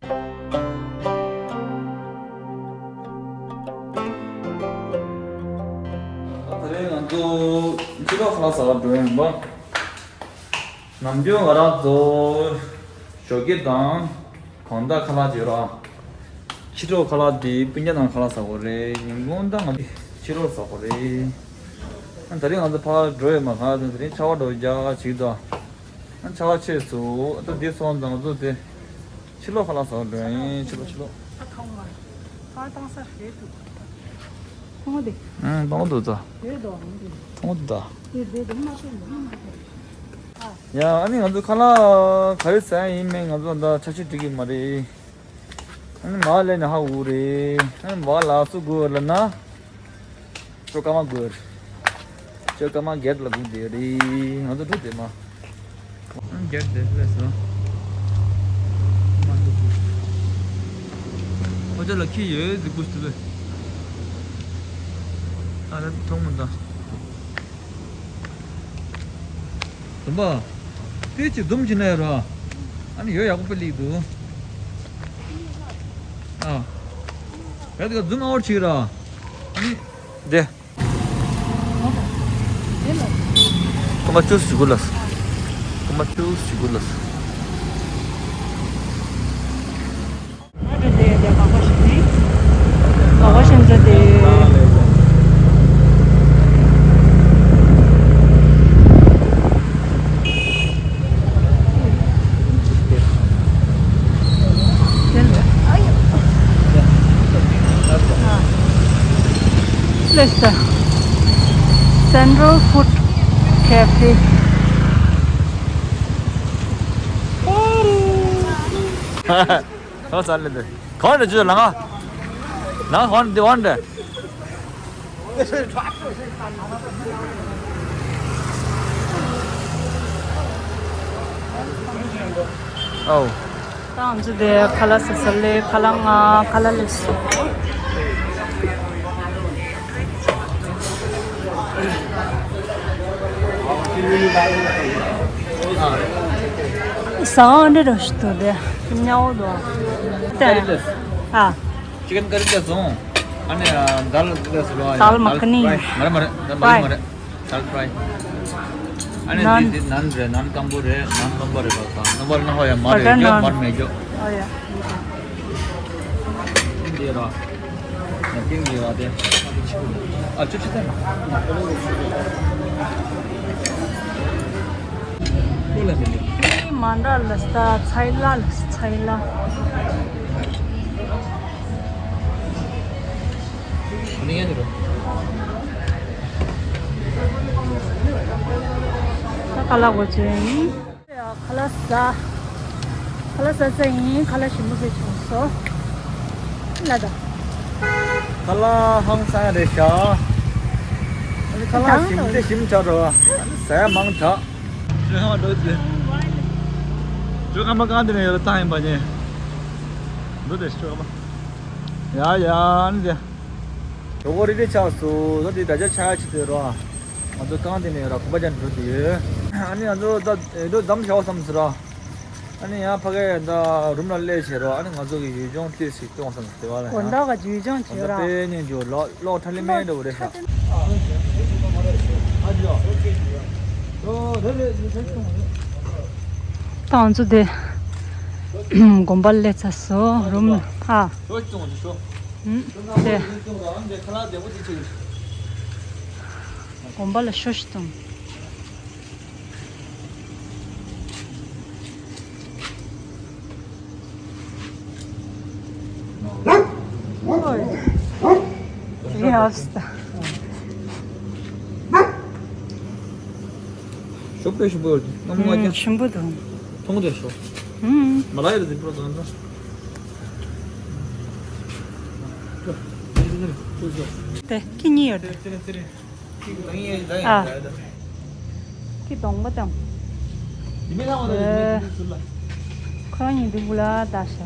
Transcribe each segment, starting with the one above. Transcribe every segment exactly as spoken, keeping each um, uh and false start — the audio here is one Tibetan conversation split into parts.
ད་རེས་ང་ཚོ་ཕྱི་ལོགས་ཁ་ལག་ཟ་བར་འགྲོ་ཡིན་པ། ནམ་རྒྱུན་ང་རང་ཚོ་ཞོགས་ཀས་དང་གང་ལྟར་ཁ་ལག་བརྗེ་ར། ཕྱི་དྲོ་ཁ་ལག་འདི་སྤུན་ཀྱག་ནང་ཁ་ལག་ཟ་དགོས་རེད། ཉིན་གུང་ད་ང་ཕྱི་དྲོ་ཟ་དགོས་རེད། ད་རིང་ང་ཚོ་ཕར་འགྲོ་ཡོད་མ་ཁ་ད་རིང་ཆར་པ་འགྲོ་རྒྱག་ཅིག་ད། ཆར་པ་ཆེ་སོང་ད་འདི་སོང་ཙང་ང་ཚོ་དེ་ཕྱི་ལོགས་ཁ་ལག་ཟ་འགྲོ་ཡིན། ཕྱི་ལོགས་ཕྱི་ལོགས། ཨ་ཐོང་མ་རེད། ཨ་བཏང་ས་རེད་འདུག་ཐོང་དེ། ཨང་བཏང་འདུག་ད། རེད་འདུག་ཨང་དེ། ཐོང་འདུག་ད། དེ་དེ་དེ་མ་ཐོང་མ་ཐོང་། ཡ་ཨ་ནི་ང་ཚོ་ཁ་ལག་ག་རེ་ཟ་ཡ་ཡིན་མིན་ང་ཚོ་ད་ཆ་ཤས་འགྲིག་གི་མ་རེད། ཨ་ནི་མར་སླེབས་ནས་ཧ་གོ་གི་རེད། ཨ་ནི་མར་ལ་སུ་དགོས་ལབ་ན། ཅོ་ཀ་མ་དགོས། ཅོ་ཀ་མ་གེད་ལ་སྒུག་བསྡད་རེད། ང་ཚོ་འགྲོ་བསྡད་མ། ཨ་ནི་གེད་དེ་སླེབས་སོང་། མ་འགྲོ་དགོས། ཨོ་ཅོ་ལ་ཁྱི་ཡོད་ཟིག་སྒུག་སྟེ། ཨ་ད་མཐོང་མི་འདུག་འཛུམ་པ། དེ་ཅི་འཛུམ་གྱི་ནས་ར། ཨ་ནི་ཡོད་ཡག་པོ་སླེབས་འདུག་ཨ། ཡ་དེ་ག་འཛུམ་ཨའོ་ཆི་ར། ཨ་ནི། དེ། ཀོ་མ་ཅུས་ཞུ་གུ་ལ། ཀོ་མ་ཅུས་ཞུ་གུ་ལ། Lista. Central Food Cafe. ཁོ་ས་ལེ་དེ། ཁོ་འདྲ་ཅི་ལ་ང་། ང་ཁོ་འདི་འོན་ཏེ། ཨོ། ད་ང་ཚོ་དེ་ཁ་ལག་ཟ་ས་ལེ་ཁ་ལག་ང་ཁ་ལག་ལེ་སོ། ཟ་འོང་འདྲ་རོ་ཞིག་འདུག་དེ། ཉལ་འོ་འདུག་ཨ། ཨ། Chicken curry ལ་སོང་། ཨ་ནི་ཨ་དཱལ་ལ་སོང་། དཱལ་མ་ཁ་ནི། མ་རེད་མ་རེད། དཱལ་མ་ཁ་ནི་མ་རེད། དཱལ་ཕྲའི། ཨ་ནི་ནཱན། འདི་འདི་ནཱན་རེད། ནཱན་སྐམ་པོ་རེད། ནཱན་སྣུམ་པ་རེད་པ། ད་སྣུམ་པ་ལ་ཧོ་ཡ་མ་རེད། བ་ཊར་ཡ་ནཱན། མར་མེད་ཅོ། ཨོ་ཡ། འདི་ར། ནཱན་ཀིང་འདི་ར་དེ། ཨ་ཅོ་ཅི་ད། མ་འདྲ་ལ་ས་ཚའི་ལ་ལ་ས་ཚའི་ལ། ད་ཁ་ལག་གོ་ཅན་ཡིན། ཁ་ལག་ཟ། ཁ་ལག་ཟ་ཟ་ཡིན། ཁ་ལག་ཞིམ་པོ་བྱས་བྱུང་སོང་། ལ་ད། ཁ་ལག་ཧང་སང་རེད་ཤག་ཨ་ནི་ཁ་ལག་ཞིམ་དེ་ཞིམ་ཆགས་འགྲོ་བ། ཟ་ཡ་མང་དྲགས། ཇོ་ཁ་མ་འགྲོ་ཟེར། ཇོ་ཁ་མ་གང་དེ་ནས་ཡོད་ལ་ཐང་ཡིན་པ་ཉེ། འགྲོ་དེ་ཇོ་ཁ་མ། ཡ་ཡ་ཨ་ནི་དེ། གྲོགས་པོ་རེ་རེ་ཆགས་སོང་། ད་དེ་ད་ཆ་ཆ་ཡ་ཆེ་དེ་རོ། ང་ཚོ་གང་དེ་ནས་ར་གོམ་པ་རྒྱག་འགྲོ་དེ་ཡོད། ཨ་ནི་ང་ཚོ་ད་འགྲོ་མཚམས་བཞག་བསམ་ཟེར་ར། ཨ་ནི་ཡང་ཕ་གི་ད་རུམ་ལ་སླེབས་བྱས་རོ། ཨ་ནི་ང་ཚོ་གི་ཡུལ་ལྗོངས་ཏོག་ཙམ་སྟོན་བསམ་ཟེར་བ་ལ་ཡང་། དགོང་དག་གི་ཡུལ་ལྗོངས་བྱས་ར། དཔེ་ཉིན་རྒྱུ་ལོ་ལོ་ཁྲ་ལི་མེ་འདྲ་བོ་རེད་ཤག་ད་ང་ཚོ་དེ་དགོན་པ་སླེབས་ཚར་སོང་། རུམ་ཨ། དེ། དགོན་པ་ལ་ཤོ་ཤི་བཏང་། ཨོ་ཡ། ཤོ་དཔེ་ཞིམ་པོ་ཡོད། ནམ་ང་ཀྱང་ཞིམ་པོ་འདུག་མཐོང་དེ་ཤོ། མ་ལ་ཡ་དེ་པྲོ་དང་། དེ་ཁྱི་གཉིས་ཡོད། ཨ། ཁྱི་གདོང་པ་དང་། ཁོ་རང་གཉིས་འདི་གུ་ལ་ལྟ་ཤག་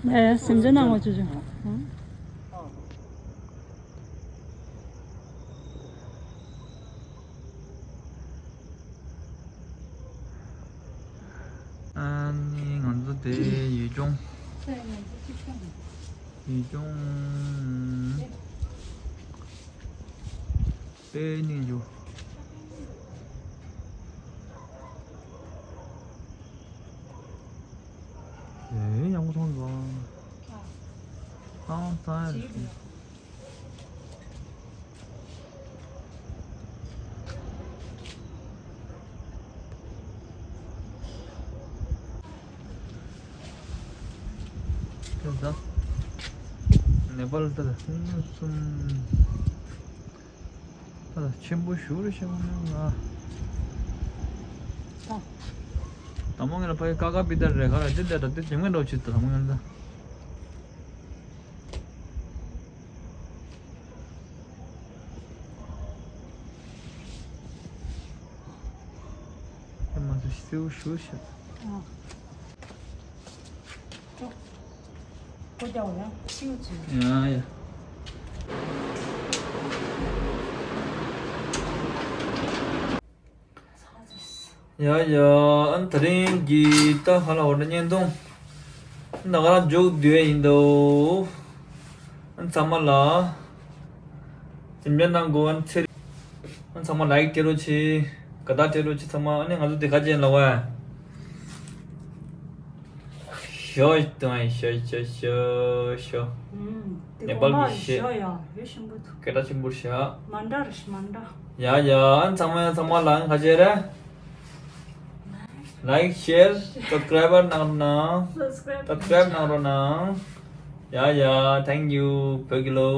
ཨེ་སེམས་ཅན་ནང་ང་ཅོ་ཅོ། དེ་ཡུལ་ལྗོངས། ཡུལ་ལྗོངས་དཔེ་སྙིང་རྗེ་པོ། ཡང་མཐོང་འདུག་ཨང་། ཨང་། ས་ཡ། ནེ་པཱལ་ད་ལ་ཕུང་གསུམ། ད་ལ་ཆེན་པོ་ཞུ་རེ་ཤེས་མ་ང་། ད་མོ་ངེད་ལ་ཕ་གི་ཀ་ཀ་པི་ད་རེ་ག་ར་དེ་དེ་ད་དེ་ཇེ་མེད་འགྲོ་ཆེད་ད་མོ་ངེད་ལ་ད། ཨེ་མ་སུ་སེའུ་ཞུ་ཤ། ཨ། ཅོ། ཀོ་ཀྱའོ་ཡ། སེའུ་ཚུ། ཡ་ཡ། ཡ་ཡ། ཨན་དེ་རིང་གི་ད་ཧ་ལ་འོ་ན་བརྙན་ཐུང་ད་ག་རང་མཇུག་བསྡུ་ཡས་ཡིན་འདུག་ཨན་ཚང་མ་ལ་འཛེམ་བྱ་གནང་དགོས། ཨན་ཚེ་ཨན་ཚང་མ་ལའིག་སྤྲད་རོགས་བྱེད། དགའ་རྟགས་སྤྲད་རོགས་བྱེད། ཚང་མ་ཨ་ནི་ང་ཚོ་དེ་ག་ཅན་ལ་བ། ཞོ་དང་ཞོ་ཞོ་ཞོ་ཞོ། ཨུམ། དེ་ནེ་པཱལ་གོང་མ་གི་ཞོ་ཡ་ཡོད་ཤིང་པོ་ཐུག་སྐད་གྲགས་ཆེན་པོ་ཞོ། མ་འདྲ་རེད་མ་འདྲ། ཡ་ཡ། ཨན་ཚང་མ་ཡང་ཚང་མ་ལ་ཁ་ཆེ་རེད། ལའིག་ཤེར་སབ་སི་ཀ་རའིབ་གནང་རོགས་གནང་། སབ་སི་ཀ་རའིབ་གནང་རོགས་གནང་། ཡ་ཡ། ཐེང་ཀྱུ། བོད་ཀྱི་ལོ།